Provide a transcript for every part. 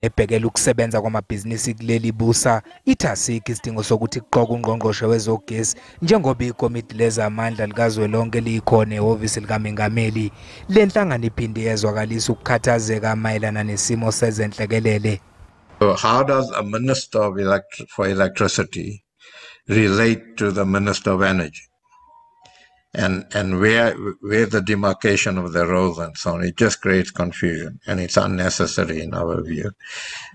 Ebhekela ukusebenza kwamabhizinisi kuleli busa ithi asikho isidingo sokuthi kuqokwe ungqongqoshe wezogesi njengoba ikomiti lezamandla likazwelonke likhona ehhovisi likamengameli. Le nhlangano iphinde yezwakalisa ukukhathazeka mayelana nesimo sezenhlekelele. So how does a minister of for electricity relate to the minister of energy? And where the demarcation of the roles and so on, it just creates confusion, and it's unnecessary in our view.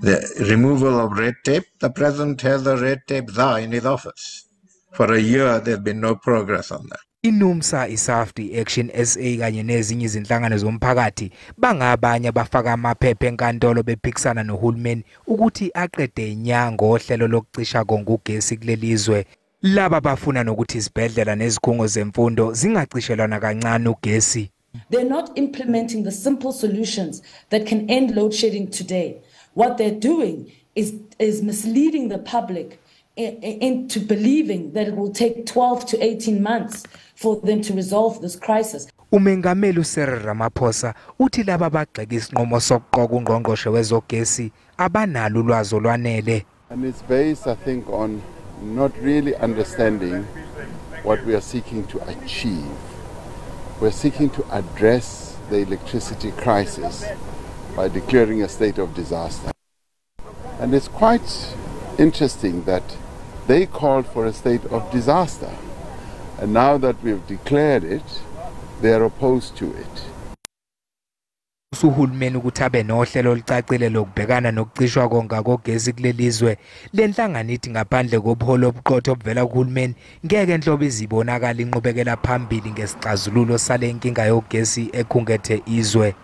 The removal of red tape, the president has a red tape czar in his office. For a year, there's been no progress on that. INUMSA, iSAFTU, Action SA kanye nezinye izinhlangano zomphakathi bangabanye abafaka amaphepha enkantolo bephikisana nohulumeni ukuthi aqede inya ngohlelo lokucisha konke ugesi kuleli zwe. Laba bafuna nokuthi izibhedlela nezikhungo zemfundo zingacishelwana kancane ugesi. They're not implementing the simple solutions that can end load shedding today. What they're doing is misleading the public into believing that it will take 12 to 18 months for them to resolve this crisis. Umengameli Cyril Ramaphosa uthi laba bagxeka isinqumo sokuqoka ungqongqoshe wezogesi abanalo ulwazi olwanele. And it's based, I think, on not really understanding what we are seeking to achieve. We're seeking to address the electricity crisis by declaring a state of disaster. And it's quite interesting that they called for a state of disaster. And now that we've declared it, they are opposed to it. Uhulumeni ukuthi abe nohlelo olucacile lokubhekana nokucishwa konga kogesi kuleli zwe. Le nhlangano ithi ngaphandle kobuholi obuqotho obuvela kuhulumeni ngeke enhlobo izibonakala inqubekela phambili ngesixazululo sale nkinga yogesi ekhungethe izwe.